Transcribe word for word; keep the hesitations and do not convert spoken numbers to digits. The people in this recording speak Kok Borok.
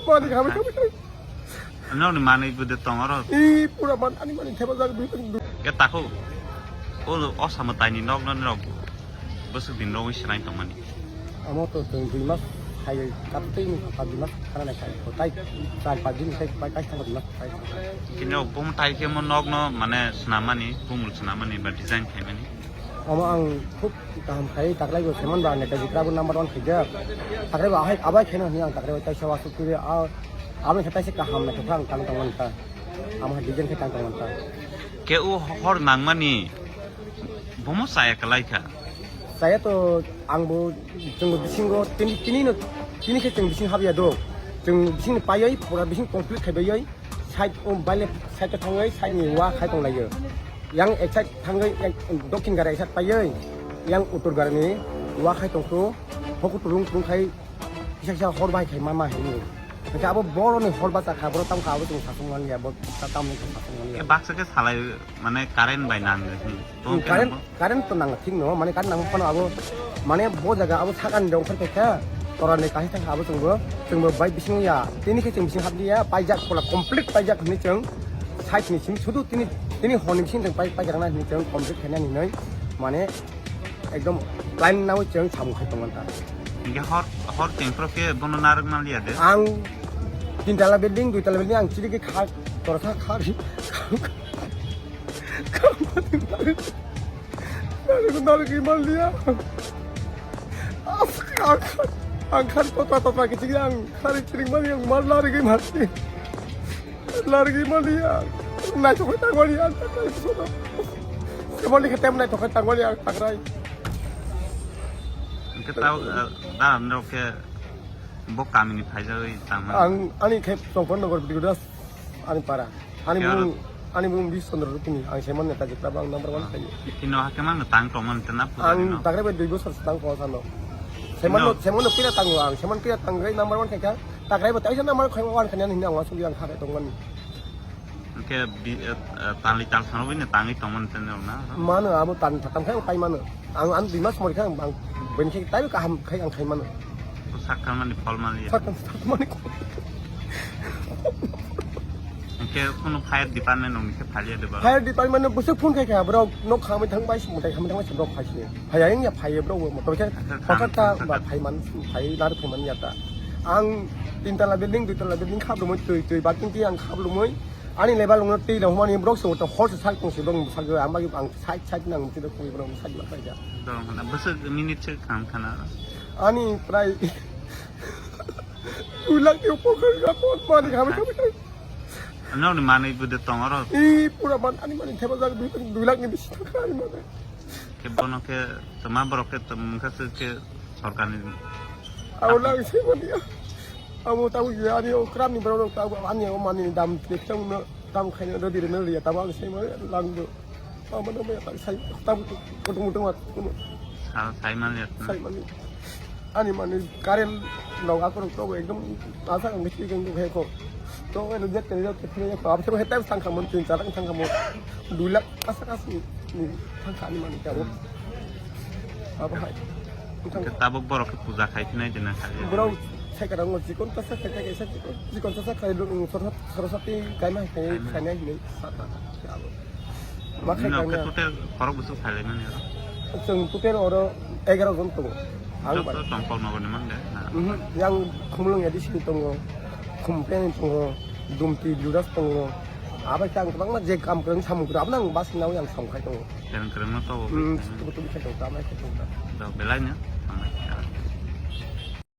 Mani kami kami kami. Nokni manwi bwdwi tong oro. I pura man ani mani theba jag dui tong dui. Ke tako. O, o samo taini nok no nok. Bwswk din rogwi swnai tongmani. Amo to tong dui mas hai katwi ni pa dui mas khana nai sai. Tai char pa din sai pa kai thang dui mas kai. Kini o bom tai ke mo nok no mane swnamani, bumul swnamani ba design khaimani. Omo ang khub kaham khai, taklai bo Simon ba Netaji Club number one khaijak. Taklai bo ahai abai khaina hwnwi ang taklai bo taisa wasuk twi a, aboni khe taisa kaham naithok kha ang tang tong manta. Amo hai design khe tang tong manta. Ke o hor nangmani bomo chaya kwlai kha. Chaya to ang bo chwng bo bisingo tini, tini no, tini khe chwng bising habya do. Chwng bising paiwi pura bising complete khai baiwi. Side o baile side o thangwi side ni wa khai tong laio. Yang ek side thangwi ek dokhin gara ek side paiwi. Yang utur gara ni wa khai tong kho. Hoku turung turung khai kisa kisa hor bai khai ma ma hini. Kisa abo boro ni hor ba ta kha boro tam kha abo tung sasung man ya bo ta tam ni sasung man ya. Baksa ke salai mane current bai nang. Current, current to nang thik no, mane current nang phano abo, mane bo jaga abo sakani dong khe kha, tora ni kahi thang abo chwngbo, chwngbo bai bising ya, tini khe chwng bising hap ya, paijak pula complete paijak hwnwi chwng side ni sim sudu tini, tini hor ni bising chwng pai, paijak na hwnwi chwng complete khaina hinwi, mane ekdom plan nawi chwng samung khai tongmanta. Hingke hor, hor chengphro khe bono narwk nang liya de. Ang tin tala building, dui tala building ang chiri khe kha, tora kha, kha, kha. Narwk narwk iman liya. Ang khan, ang khan pota pota kiching ang khari chiring mani ang mal narwk iman liya. Narwk iman liya. Naithok tang mani ang. Semoni khe tem naithok tang mani ang takrai. Hingke tao, eh, da norok khe bo kamini phaijagwi tangmani. Ang ani khe Chongpon Nogor Bidikota ani para. Ani bung, ani bung Bish Chandra Rupini. Ang Simon Netaji Club ang number one khayo. Kino hakhe mangno tang tongmani tena puja. Ang takrai bai dui bosor tang ko sano. Simon no, Simon no pira tango ang. Simon pira tangwi number one khaikha. Takrai bai taisa number one khaikha hinwi ang wasuk yang khare tongmani. Hingke bi-, eh, eh, tali tal sano bini tangwi tongmani tena na. Mano abo tan thakam khai pai mano. Ang, ang dui mas mori kha, ang, ang bini khe tai kaham khai ang khai mano. Sak kha mani phol mani. Sak, sak mani. Hingke kuno fire department nong khe phaliya de ba? Fire department no bwswk phone khai kha, bro, nok khamwi thang bai, mutai khamwi thang bai, bro, khai se. Phaya wngya, phaya, bro, motor khe, acha, hothar ta, phai man, phai lar phai man ya ta. Ang tin tala building, dui tala building khap lumui, twi, twi, bathroom ti ang khap lumui, ani level ungno twi rok mani, bro, se to hor se sak tong se, bro, sak, ang bagi, ang Side, side nang mesti tu kui belum side lah saja. Dong, na bwswk minute se kham khana. Ani prai dui lakh ni upor kha pot mani kami kami. Ano ni mani bude tong oro. I pura man ani mani theba jag dui, dui lakh ni bisi thang ani mani. Ke bono ke tama borok ke tong kha se ke sorkar ni. Abo lang se mani. Abo tabo ya ani o kram ni borok tabo ani o mani dam ke tong no. Tam khaina rodi rwna rwya, tamo ang saimano langbo. Tamo no maya tak sai, tam kutung kutung mat kuno. Sa-, saimanya. Saimanya. Ani mani current rok akorok to ekdom asa ang bisi kang khai ko. To eno jet kani jet kani ko. Abse ko hetai sang khamon tin char ang sang khamon. Dui lakh asa kasi ni thang kha ani mani kabo. Abo hai. Tabuk borok khe puja khai phinai dina khai. Borok sai karang chikon ta sa khai khai sa chikon. Chikon ta sa khai Saraswati kaima hai khai khai nai hinwi sata. Ma khai nino khe kanya. Total khorok bwswk phailaimani oro? Chwng total oro egaroh jon tongo. Ang bai. Joto Chongpon Nogor ni man de na? Mhm. Yang Khumulwng A D C ni tongo. Khumten ni tongo. Dumti Judas tongo. Abai khe ang kwbangma je kam kwrwng samung kwrwng abono ang bus nawi ang samung khai tongo. Kwrwng kwrwngno tongo. Hmm, tubu tubu khai tongo, tamo khai tongo. Do belai no.